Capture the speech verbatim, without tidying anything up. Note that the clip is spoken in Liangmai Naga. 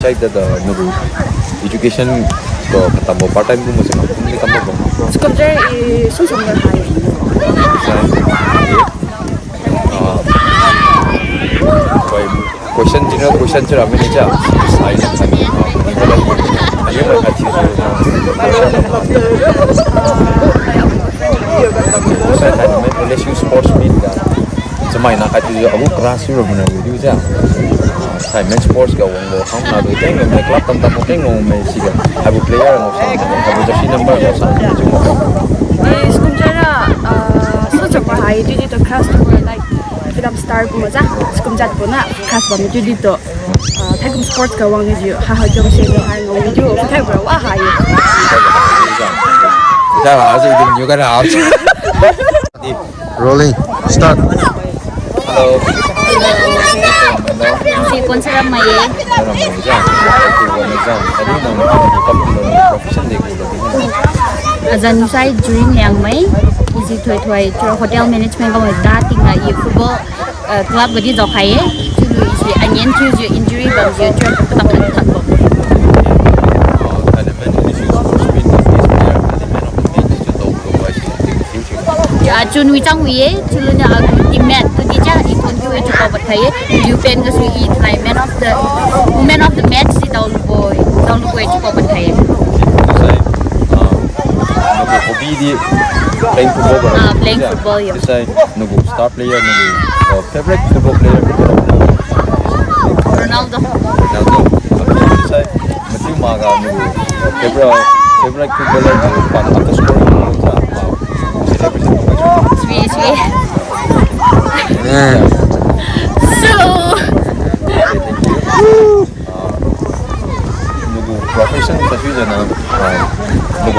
Chai da da nagu education ko katambo part time gu mo se ma, kum ni tambo ko. School jai i sum sum da hai. Ah, koi question, general question chira mini cha. Sai na kani. Ayo mai kati. Sai na mai L S U sports meet da. Chamai na kati agu class ro muna video cha. Sai men sports ga wang lo, hang na do teng lo, mai club tam tam teng lo, mai siga. Agu player lo sa, agu jersey number lo sa, chu mo. Eh, school jara, ah, so japa hai, didi to class to, like, film star kuma ja, school jat puna, class bam didi to. Ah, thaikum sports ga wang didi, ha ha jom se hai ngau didi, thai bra wa hai. Jara, aji dum juga na. Rolling. Start. Hello. Izi Konsaram mai ye. Aram mai ja. Aku wa mai ja. Tadi nang profession de ku. Azan sai Juring Liangmai. Izi Thoi Thoi, hotel management ga mai da tingga i football, uh, club ga di zao khai ye. Chiulu izi anian thiujiu injury bamjiu chiu tang kan thak bo. Ah, chun wi chang wi ye, chiulu niu agu teammate tu di ja, i thon kiu e chiu pao pat khai ye, liu pen gasu i thainai man of the, man of the match di dao lu bo, dao lu bo e chiu pao pat khai ye. Sai, ah, nagu hobby di playing football ba. Ah, playing football, yo. Sai, nagu star player, nagu, ah, favorite football player. Ronaldo. Ronaldo. Okay, sai, Matthew Maga, no, favorite, favorite footballer, no, pa, after scoring, no, sa, ah, celebration, no, sa. Sweet, sweet. Yeah. So. Okay, thank you. Ah, no, profession, sa, sweet, na, ah, no,